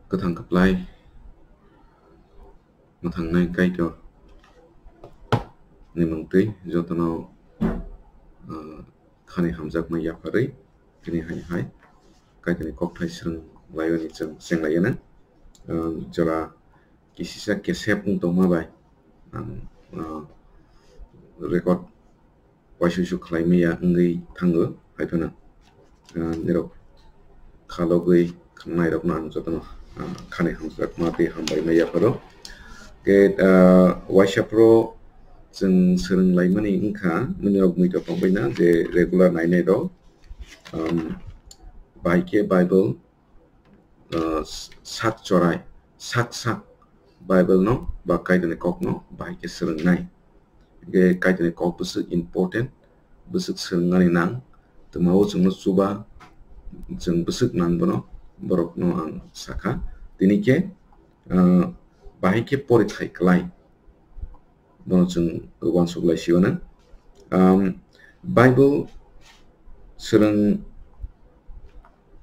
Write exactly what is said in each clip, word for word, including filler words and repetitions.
Kwthang kwplai mwthangnai Kaitor ni mungtwi jotono, ah, khani hamjakma yapharwi tini hai hai Kaitorni kokthai swrwng laimani chwng chenglaiyana. Ah, jora kisisa kesep wng tongma bai ang, ah, record waisuisu khlaimaya wngwi thango, hai phano, ah, nirok khalogwi khwnairokno ang jotono, ah, khani hamjakma tei hambaima yapharo. Khe, ah, waisa phoro chwng swrwng laimani wngkha, nini rok muitu tongbaina je regular nainai rok, um, bai khe Bible, ah, sak chorai, sak sak Bible no ba Kaitorni kokno bahai khe swrwngnai. Hingkhe Kaitorni kok bwswk important, bwswk swrwngmani nang, twmao chwngno chuba, chwng bwswk nang bono, borokno ang sakha. Tini khe, ah, bahai khe porithai klai. Bono chwng uansuk lai sio na. Um, Bible swrwng,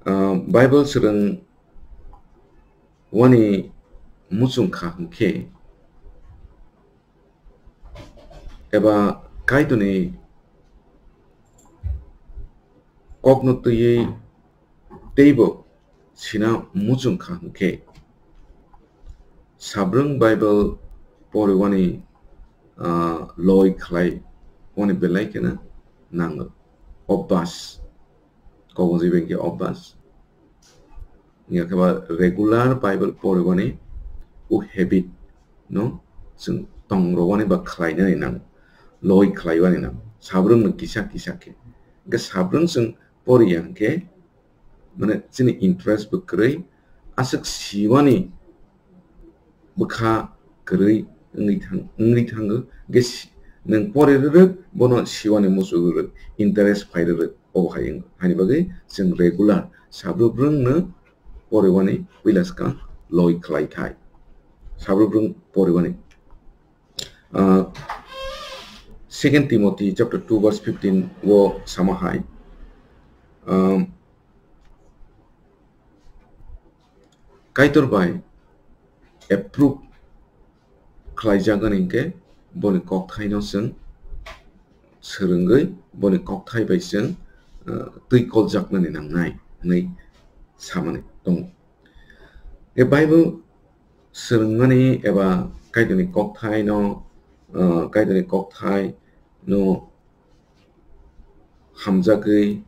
uh, Bible swrwng wani muchung kha hwnkhe, eba Kaitorni kokno twiwi teibo sina muchung kha hwnkhe, sabrwng Bible poriwani, ah, loi khlai wani belai kheno nango. Obas, kobongjwi bai khe obas. Wngya khe ba regular Bible poriwani o habit no chwng tongrowani ba khlainani nango, loi khlaiwani nango. Sabrwngno kisa kisa khe. Hwnkhe sabrwng chwng poriya hwnkhe, mane chini interest bo kwrwi, aswk siwani bwkha kwrwi wngwi thang-, wngwi thango. Hwnkhe si-, nwng pori rwrwk, bono siwani muchung rwrwk, interest phai rwrwk, obo hai wng-, haini bagwi chwng regular sabrwk bwrwngno poriwani puila swkang loi khlai thai. Sabrwk bwrwng poriwani. Ah, Second Timothy chapter two verse fifteen o sama hai, um, Kaitor bai approve khlaijak wngkha hwnkhe boni kokthaino chwng swrwngwi boni kokthai bai chwng, ah, twi koljaknani nangnai hwnwi samani tongo. E Bible swrwngmani eba Kaitorni kokthaino, ah, Kaitorni kokthaino hamjagwi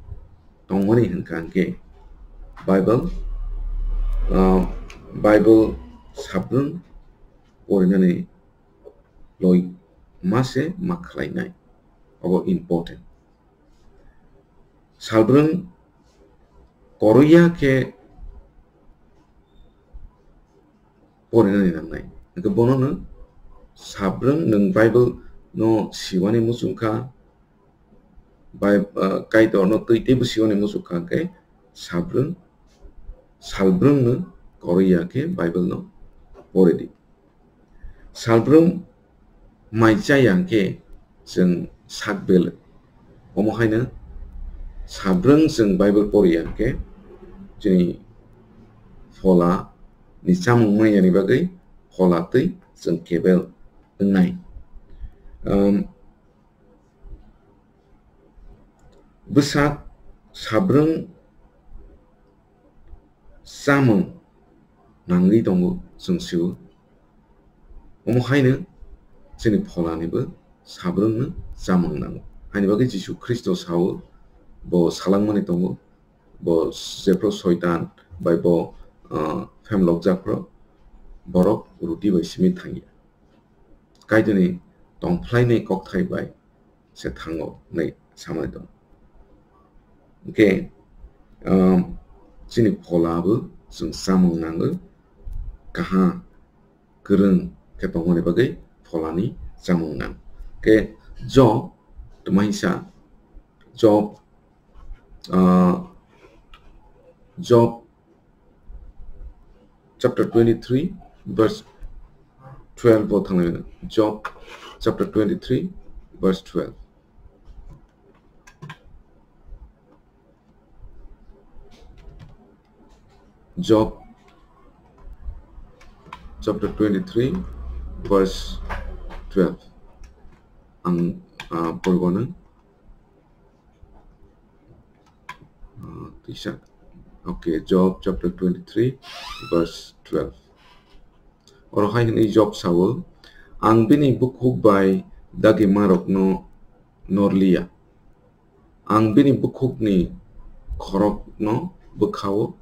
tongmani hwnkha hwnkhe Bible, ah, Bible sabrwng porinani loi ma se ma khlainai. Obo important. Salbrwng koroiya khe porinani nangnai. Hwnkhe bono nwng sabrwng nwng Bible no siwani muchung kha, Bai-, ah, Kaitor no twi teibo siwani muchung kha hwnkhe sabrwng, salbrwng no koroiya khe Bible no pori di. Salbrwng mai chaya hwnkhe chwng sak bel. Omo haino sabrwng chwng Bible poriya hwnkhe chini phola ni chamung manyani bagwi phola twi chwng kebel wngnai. Um, bwsak sabrwng chamung nangwi tongo, chwng sio. Omo haino chini pholanibo sabrwngno chamung nango. Haini bagwi Jisu Khristo sao, bo salangmani tongo, bo jephru Soitan bai bo, ah, phemlokjak phru, borok ruti bai simi thangya. Kaitorni tongphlainai kokthai bai se thango hwnwi samani tongo. Hwnkhe, um, chini phola bo chwng chamung nango, kaham kwrwng khe tongmani bagwi pholani chamung nang. Hwnkhe Job twmaisa, Job, uh, Job chapter twenty-three, verse twelve o thanglai mano. Job chapter twenty-three, verse twelve. Job chapter twenty-three, verse twelve. Ang, ah, porwano. Ah, tisa. Okay, Job chapter twenty-three, verse twelve. Oro hai hwnwi Job sao, "Ang bini bukhuk bai dagimarokno norliya. Ang bini bukhukni khorokno bwkhao,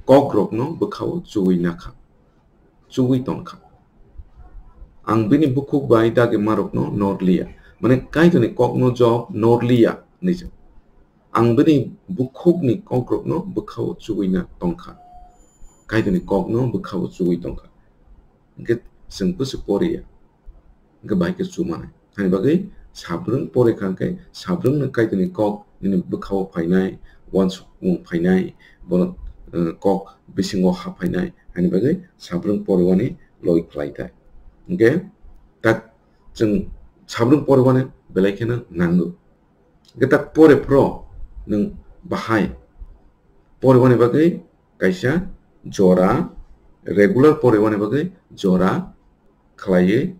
kokrokno bwkhao chugui nakha, chugui tongkha. Ang bini bukhuk bai dagimarokno norliya." Mane, Kaitorni kokno Job norliya hwnwi sa. "Ang bini bukhukni kokrokno bwkhao chugui na tongkha." Kaitorni kokno bwkhao chugui tongkha. Hwnkhe chwng bwswk poriya. Hwnkhe bahai khe chumanai. Hani bagwi sabrwng pore kha hwnkhe sabrwngno Kaitorni kok nini bwkhao phainai, uansukmung phainai, bono, eh, kok bisingo haphainai. Hani bagwi sabrwng porewani loi khlai thai. Hwnkhe tak chwng sabrwng porewani belai kheno nango. Hwnkhe tak pore phro nwng bahai porewani bagwi kaisa jora, regular porewani bagwi jora khlaiwi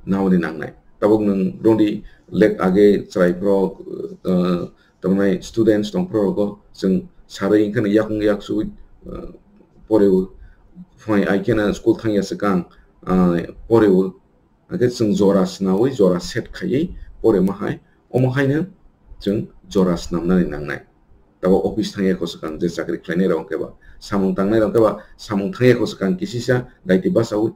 naudi nangnai. Tabuk nwng rodi lek age chwrai phro, uh, tabuknai students tong phro rogo chwng sarwi wngkheno yakung yaksugwi, uh, poreo. Phai ai kheno school thangya swkang, uh, poreo. Hwnkhe chwng jora swnawi, jora set khaiwi porema hai, omo haino chwng jora snamnani nangnai. Tabuk office thangya kho swkang je chakri khlainai rok hwnkhe ba, samung tangnai rok hwnkhe ba, samung thangya kho swkang kisisa daiti bachawi.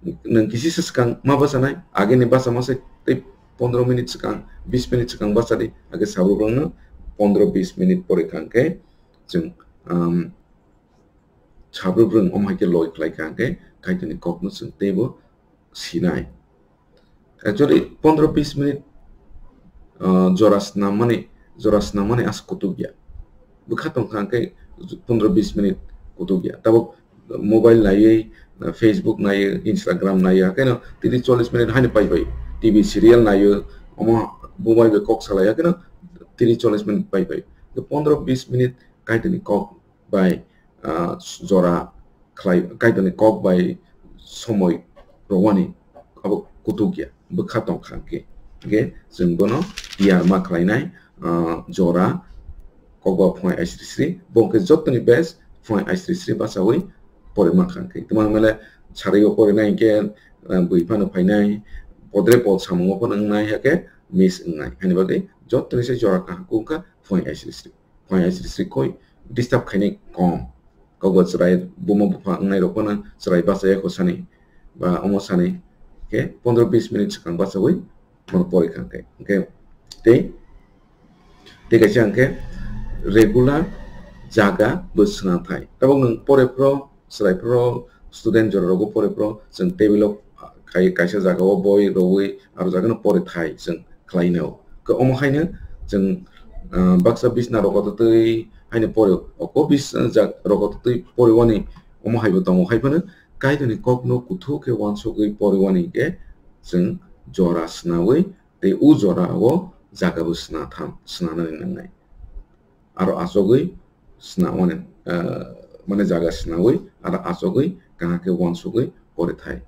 Nwng kisisa swkang ma bachanai, ageni bachama se tei pondro minute swkang, bis minute swkang bachadi, age sabrwk rokno pondro bis minute pore kha hwnkhe chwng, um, sabrwk rwng omo hai khe loi khlai kha hwnkhe Kaitorni kokno chwng teibo sinai. Actually, pondro bis minute, ah, jora snammani, jora snammani as kutuk ya. Bwkha tong kha hwnkhe pondro bis minute kutuk ya. Tabuk mobile naiwi, ah, Facebook naiwi, Instagram naiwi, hakheno tiri chollish minute haino pai pai. T V serial naiwi, omo mobile bai kok salai, hakheno tiri chollish minute pai pai. Pondro bis minute Kaitorni kok bai, ah, jora khlai, Kaitorni kok bai somoi rwmani abo kutuk ya, bwkha tong kha hwnkhe. Hwnkhe chwng bono tiyar ma khlainai, ah, jora kokba phunai aisri sri, bo hwnkhe jotoni best phunai aisri sri bachawi porima kha hwnkhe. Tamo hwnmale sario porinai hwnkhe, ah, bui phano phainai, podre pod samungo phano wngnai, hakhe miss wngnai. Haini bagwi jotoni se jora kaham kuk wngkha phunai aisri sri. Phai aisri sri koi disturb khainai kom. Kokba chwrai buma bupha wngnai rok phano chwrai bachaya kho sani ba omo sani khe pondro bis minute swkang bachawi bono pori kha hwnkhe. Hwnkhe tei, tei kaisa hwnkhe regular jaga bo swnathai. Tabuk nwng pore phro, chwrai phro, student jora rogo pore phro, chwng table o khai kaisa jaga o boi rwui aro jaga no pore thai chwng khlai nai o. Khe omo haino chwng, ah, baksa bisna rokotwi haino pore o. Oko bisna jak-, rokotwi pore wani omo haibo tongo. Hai phano Kaitorni kokno kuthuk khe uansugwi pore wani khe chwng jora swnawi tei u jora o jaga bo sna tham, sna nani nangnai. Aro achogwi sna mane, ah, mane jaga snawi aro achogwi kaham khe uansugwi pore thai.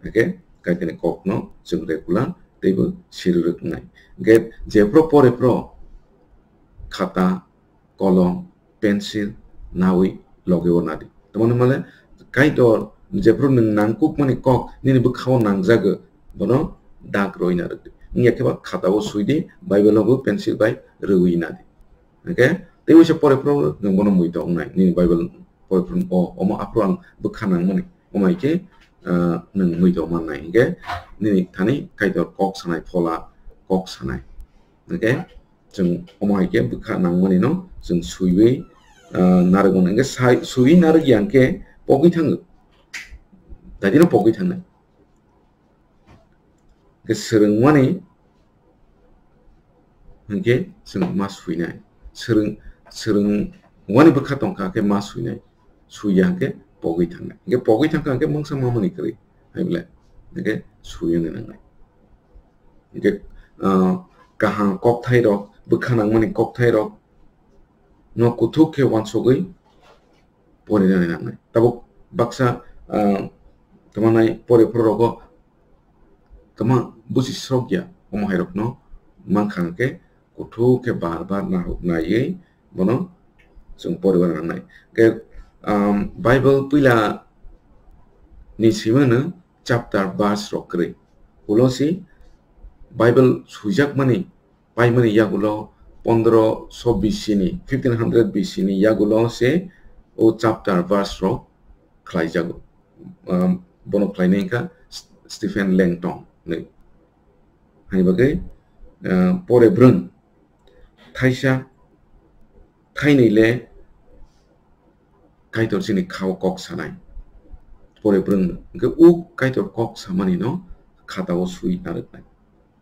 Hwnkhe Kaitorni kokno chwng regular teibo siri rwknai. Hwnkhe jephru pore phro khata, kolom, pencil nawi logi o nadi. Tamoni male Kaitor jephru nwng nangkukmani kok nini bwkhao nangjago, bono dak rwina rwdi. Wngya khe ba khata o swidi, Bible o bo pencil bai rwui nadi. Hwnkhe tei uaisa pore phro nwng bono muitok wngnai, nini Bible pore phro o, omo aphuru ang bwkha nangmani, omo hai khe, ah, nwng muitok mannai. Hwnkhe nini thani Kaitor kok sanai, phola kok sanai. Hwnkhe chwng omo hai khe bwkha nangmani no chwng swiwi, ah, narwk mano. Hwnkhe sai, swiwi narwk ya hwnkhe pogwi thango. Daitino pogwi thangnai. Hwnkhe swrwngmani hwnkhe chwng ma swinai. Swrwng, swrwngmani bwkha tongkha khe ma swinai. Swiya hwnkhe pogwi thangnai. Hwnkhe pogwi thangkha hwnkhe mungsa mamani kwrwi. Hai bwle. Hwnkhe swiwi nangnai. Hwnkhe, ah, kaham kokthai rok, bwkha nangmani kokthai rok no kuthuk khe uansugwi porinani nangnai. Tabuk baksa ah, tamo nai pore phuru rogo tamo busi srok ya, omo hai rokno mankha hwnkhe kuthuk khe bar bar nahuk naiwi bono chwng poriwi nangnai. Hwnkhe, um, Bible puila ni simi hwno chapter verse rok kwrwi. Ulo si Bible swijakmani, paimani yagulo pondro so B C ni, fifteen hundred B C ni yagulo se o chapter verse rok khlaijago. Um, bono khlainai wngkha Stephen Langton hinwi. Hani bagwi, uh, pore bwrwng thaisa thainwi le Kaitor chini khao kok sanai. Pore bwrwng hwnkhe o Kaitor kok samani no khatao swi narwknai.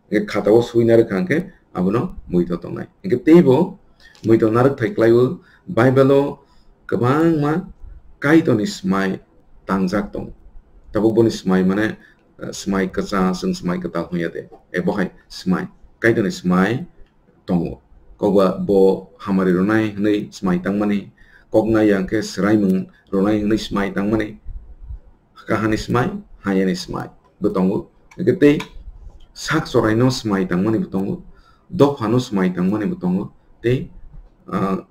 Hwnkhe khatao swi narwkha hwnkhe abono muitor tongnai. Hwnkhe teibo muitor narwkthai kwlaiwi Bible-o kwbangma Kaitorni swmai tangjak tongo. Tabuk boni swmai mane, eh, swmai kwchang, chwng swmai kwtal hwnya de. Ebo hai swmai, Kaitorni swmai tongo. Kokba bo hamari rwnai hwnwi swmai tangmani, kok nai ya hwnkhe swraimung rwnai hwnwi swmai tangmani, kahani swmai, hayani swmai bo tongo. Hwnkhe tei sak choraino swmai tangmani bo tongo, dophano swmai tangmani bo tongo, tei, ah,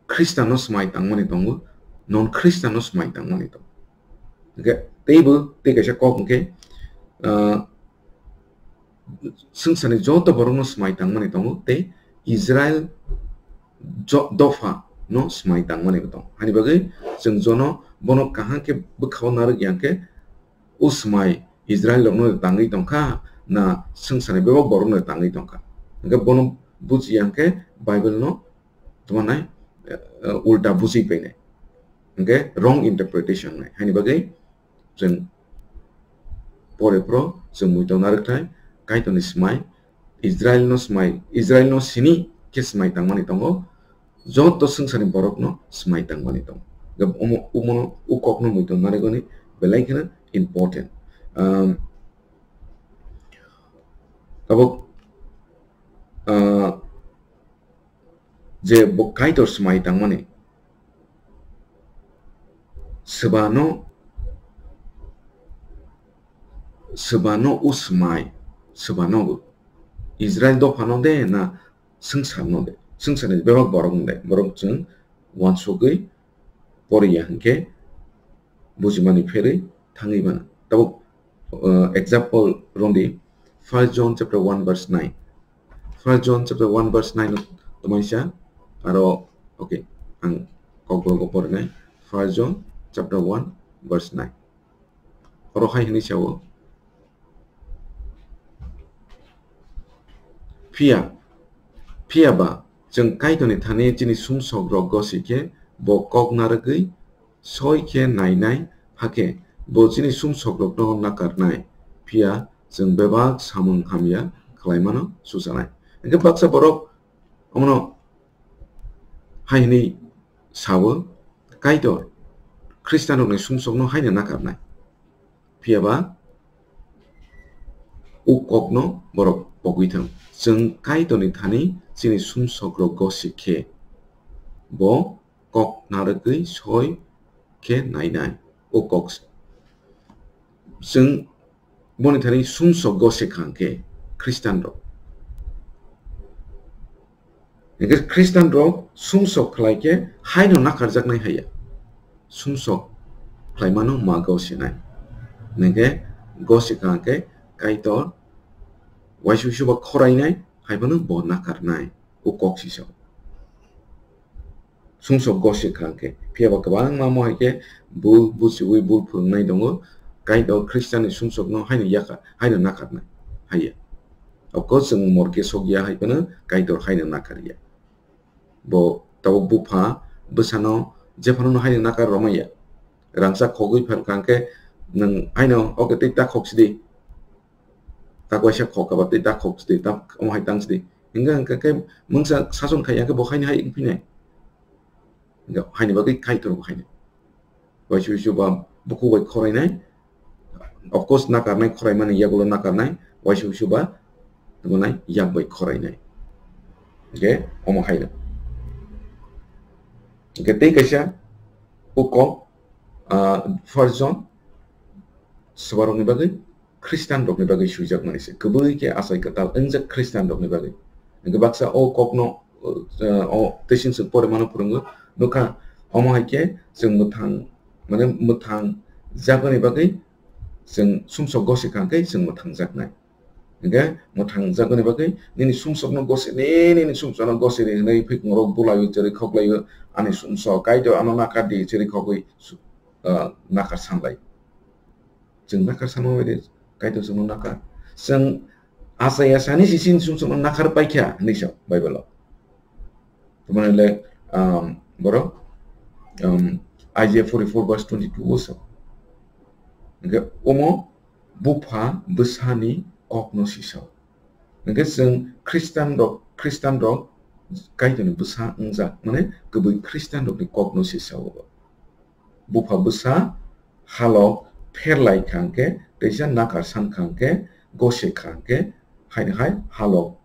Khristianno swmai tangmani tongo, non Khristianno swmai tangmani tongo. Hwnkhe teibo tei kaisa kok hwnkhe, ah, swngcharni joto borokno swmai tangmani tongo, tei Israel jo-, dopha no swmai tangmani bo tongo. Hani bagwi chwng jono bono kaham khe bwkhao narwk ya hwnkhe, o swmai Israel rokno tangwi tongkha na swngcharni bebak borokno tangwi tongkha? Hwnkhe bono bujiya hwnkhe Bible no tamo nai, eh, ulta buji painai. Hwnkhe wrong interpretation nai. Hani bagwi chwng pore phro chwng muitor narwkthai, Kaitorni swmai, Israelno swmai, Israelno sini khe swmai tangmani tongo, joto swngcharni borokno swmai tangmani tongo. Omo, omono, o kokno muitor narwknani belai kheno important. Um, tabuk, uh, je bo Kaitor swmai tangmani, swbano, swbano o swmai, swbano bo Israel dophano de na swngcharno de, swngcharni bebak borok de, borok chwng uansugwi poriya hwnkhe bujimani pherwi thangwi mano. Tabuk, uh, example rwdi, First John chapter one verse nine. First John chapter one verse nine no tongmani sa, aro, okay, ang kokborok porinai. First John chapter one verse nine. Oro hai hwnwi sao, Phiya, phiya ba chwng Kaitorni thani chini sumsokrok gosi khe bo kok narwgwi soi khe nainai, hakhe bo chini sumsokrokno nakarnai, phiya chwng bebak samung hamya khlaimano suchanai. Hwnkhe baksa borok omono hai hwnwi sao, Kaitor Khristianrokni sumsokno haino nakarnai. Phiya ba o kokno borok pogwi thang. Chwng Kaitorni thani chini sumsokrok gosi khe bo kok narwgwi soi khe nainai. O kok s-, chwng boni thani sumsok gosi kha hwnkhe Khristianrok. Hwnkhe Khristianrok sumsok khlai khe haino nakarjaknai haiya. Sumsok khlaimano ma gosinai. Hwnkhe gosi kha hwnkhe Kaitor uaisuisuba khorainai, haiphano bo nakarnai. O kok sisao. Sumsok gosi kha hwnkhe. Phiya ba kwbangma mo hai khe bul buchiui bul phwrwngnai tongo. Kaitor Khristianni sumsokno haino yakha, haino nakarnai. Haiya. Of course, chwng morke sokya hai phano Kaitor haino nakarya. Bo tabuk bupha bwsano jephano haino nakar romaya. Rangchak khogwi pher kha hwnkhe nwng haino, "Oke, tei ta khok sidi. Ta kaisa khok kaba tei ta khok sidi, ta omo hai tang sidi." Hingka hingka khe mungsa sason khai ya khe bo haino hai wngphinai. Hingka haini bagwi Kaitor bo haino. Uaisuisu ba bukhuk bai khorainai. Of course, nakarnai, khoraimani yagulo nakarnai, uaisuisu ba tubunai yak bai khorainai. Hingke omo haino. Hingke tei kaisa o kok, ah, First John swbarokni bagwi, Khristanrokni bagwi swijak mani se. Kwbwi khe achai kwtal wngjak Khristanrokni bagwi. Hwnkhe baksa o kokno, uh, o tei chwng pore mano phwrwngo, nukha, omo hai khe chwng mwthang, mane mwthang jagani bagwi chwng sumsok gosi kha khe chwng mwthang jaknai. Hwnkhe mwthang jagani bagwi nini sumsokno gosi, nini, nini sumsokno gosi ri hwnwi phikngrok bulaio, chwrwi khoklaio, ani sumsok, Kaitor ano nakar di, chwrwi khogwi su-, uh, nakar sanlai. Chwng nakar sama bai de, Kaitor chwngno nakar. Chwng achai ya sani si sin sum sumno nakar paikha hinwi sa Bible o. Tamani le, um, borok, um, Isaiah forty-four verse twenty-two o sa. Hwnkhe omo bupha bwsani kokno sisa. Hwnkhe chwng Khristanrok, Khristanrok Kaitorni bwsa wngjak, mane kwbwi Khristanrokni kokno sisa o. Bupha bwsa halok pherlai kha hwnkhe, teisa nakar san kha hwnkhe, gose kha hwnkhe, haino hai halok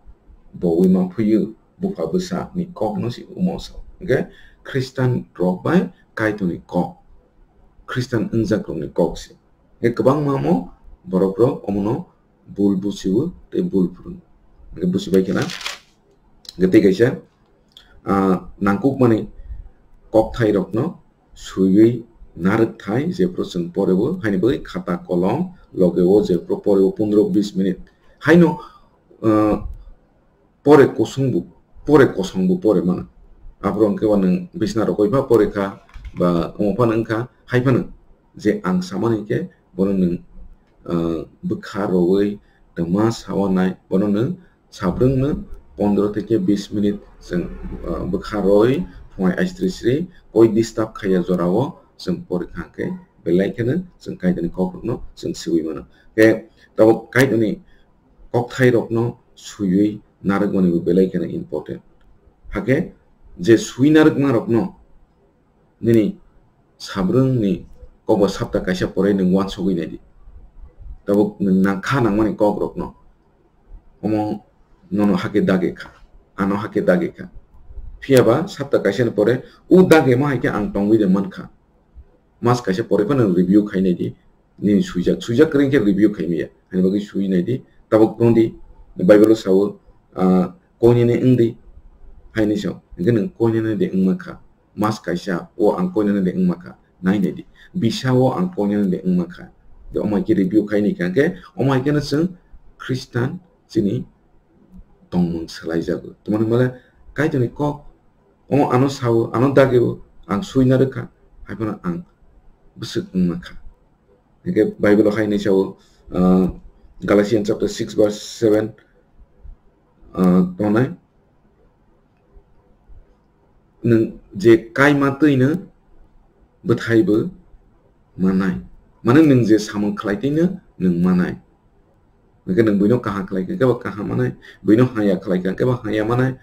bowi ma phwiyo, bupha bwsa ni kok no si omo sa. Hwnkhe Khristan rok bai Kaitor ni kok, Khristan wngjak rok ni kok se. Hwnkhe kwbangma mo borok rok omo no bul buchiwo tei bul phuru. Hwnkhe buchibai khena. Hwnkhe tei kaisa, ah, nangkukmani kokthai rokno swiwi narwk thai, jephru chwng porebo, haini bagwi khata kolom logeo jephru porebo pondro bis minute. Haino, ah, pore kosongbo, pore kosongbo pore mano. Aphuru hwnkhe ba nwng bisna rokoi pha pore kha, ba omo phano wngkha, hai phano je ang samani khe bono nwng, ah, bwkha rowui twma sawanai, bono nwng sabrwngno pondro theke bis minute chwng, ah, bwkha roi phungai aistri sri koi disturb khaiya jorao chwng porikha hwnkhe belai kheno chwng Kaitorni kokrokno chwng swiwi mano. Khe tabuk Kaitorni kokthairokno swiwi narwkmani bo belai kheno important. Hakhe je swi narwkmarokno nini sabrwngni kokbo sapta kaisa porai nwng uansugwi naidi. Tabuk nwng nang kha nangmani kokrokno. Omo nono hakhe dage kha, ano hakhe dage kha. Phiyaba sapta kaisani pore o dagema hai khe ang tongwi de mankha. Mas kaisa pore phano review khai naidi. Nini swijak, swijak kwrwi khe review khai maya. Haini bagwi swi naidi. Tabuk tongdi, Bible o sao, ah, koinene wngdi. Haini sao. Hwnkhe nwng koinene de wngma kha. Mas kaisa o ang koinene de wngma kha. Nai naidi. Bisa o ang koinene de wngma kha. De omo hai khe review khai ni kha. Hwnkhe omo hai kheno chwng Khristan chini tongmung swlaijago. Tamoni hwnmale Kaitorni kok omo ano sao, ano dagio ang swi narwk kha. Hai phano ang bwswk wngma kha. Hingke Bible o hai hinwi sao, ah, Galatians chapter six verse seven, ah, tongnai, nwng je kaima twino bwthai bo manai, mane nwng je samung khlai twino nwng manai. Hingke nwng buino kaham khlai kha, kebo kaham manai, buino hamya khlai kha, kebo hamya manai,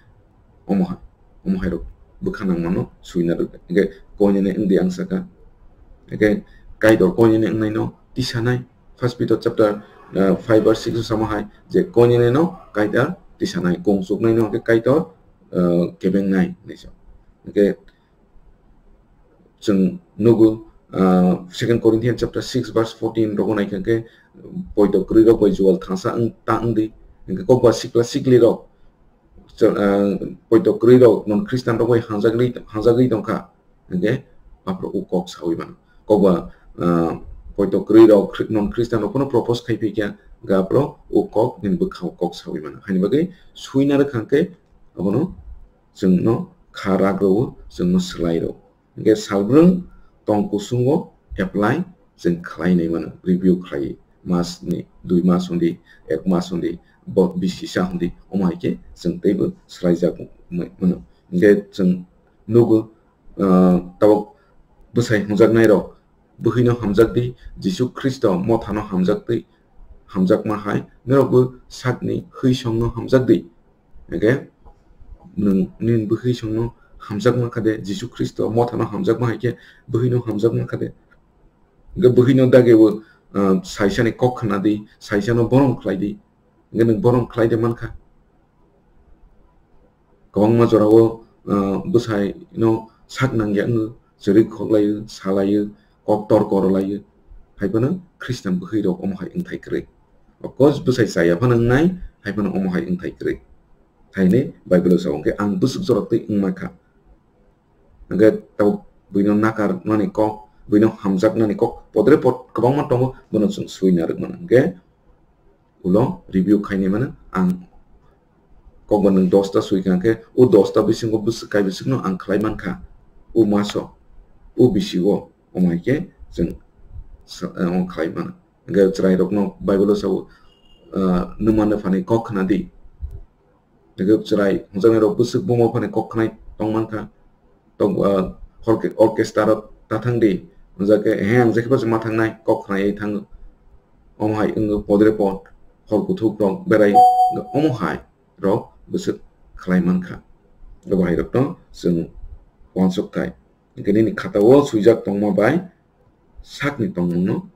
omo hai, omo hai rok bwkha nangmano swina rwkha. Hingke koinene wngdi ang saka. Hingke Kaitor koinene wngnaino tisanai. First Peter chapter, uh, five verse six o samo hai je koinene no Kaitor tisanai, kung chuknaino hingke Kaitor, uh, kebengnai hinwi sa. Hingke chwng nugo, ah, Second Corinthians chapter six verse fourteen rogo naikha khe, poito kwrwi rok bai jual thangsa wng ta wngdi, hingke kokba sikla sikli rok, chwng, ah, poito kwrwi rok non Khristan rok bai hanjagri, hanjagri tongkha, hingke aphuru o kok sawi mano. Kokba, ah, poito kwrwi rok Khri-, non Khristan rok phano propose khai phi kha, hingke aphuru o kok nini bwkha o kok sawi mano. Haini bagwi swina rwkha khe abono chwngno kha rak rwo, chwngno swlai rwo. Hingke salbrwng tong kusungo apply chwng khlai nai mano, review khlai mas ni, dui mas hundi, ek mas hundi, bo bisi sa hundi, omo hai khe chwng teibo swlaijak mano. Hingke chwng nugo, ah, tabuk bwsai hwnjaknai rok, bwhwino hamjak di, Jisu Khristo mothano hamjak di, hamjakma hai norokbo sakni hwisongno hamjak di. Hingke nwng nini bwhwisongno hamjakma kha de, Jisu Khristo mothano hamjakma hai khe bwhwino hamjakma kha de. Hingke bwhwino dagebo, ah, saisani kok khna di, saisano borom khlai di. Hingke nwng borom khlai de mankha. Kwbangma jorao, ah, bwsaino sak nangya wngo, chwrwi khoklaio, salaio, kok torko rwlaio. Hai phano Khristan bwkhwi rok omo hai wngthai kwrwi. O kos bwsai chaya phano wngnai, hai phano omo hai wngthai kwrwi. Haini Bible o sa hwnkhe ang bwswk jora twi wngma kha. Hwnkhe tabuk buino nakar nani kok, buino hamjak nani kok, podre pod kwbangma tongo, bono chwng sui narwk mano. Hwnkhe ulo review khainai mano ang kok bo nwng dosta sui kha khe, o dosta bisingo bwswk kai bwswkno ang khlai man kha, o maso, o bisio, omo hai khe chwng sa-, omo khlai mano. Hwnkhe chwrairokno Bible o sao, ah, "Nwma nwphani kok khna di." Hwnkhe chwrai hwnjaknairok bwswk buma phani kok khnai tong man kha. Tok, ah, orke-, orchestra rok ta thang di. Hwnjak khe, "He, ang jekhe bachama thangnai," kok khnaiwi thango. Omo hai wngwi podre pod, hor kuthuk rok berai, omo hai rok bwswk khlai man kha. Abo hai rokno chwng uansuk khai. Hwnkhe nini khata o swijak tongma bai sakni tongmungno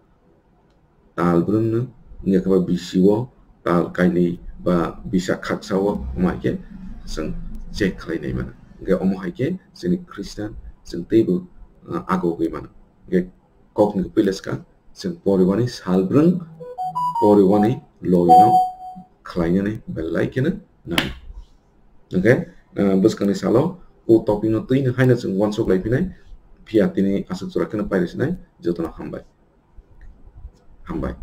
tal brwmno, wngya khe ba bisio tal kainwi ba bisa khaksa o omo hai khe chwng check khlai nai mano. Hwnkhe omo hai khe chwngni Khristan chwng teibo, ah, agogwi mano. Hwnkhe kokni puila swkang chwng poriwani sal brwng poriwani loino khlainani belai kheno nang. Hwnkhe, ah, bwskangni salo o topic no twino haino chwng uansuk lai phinai, phiya tini aswk jora kheno pairi sinai, jotono hambai. Hambai.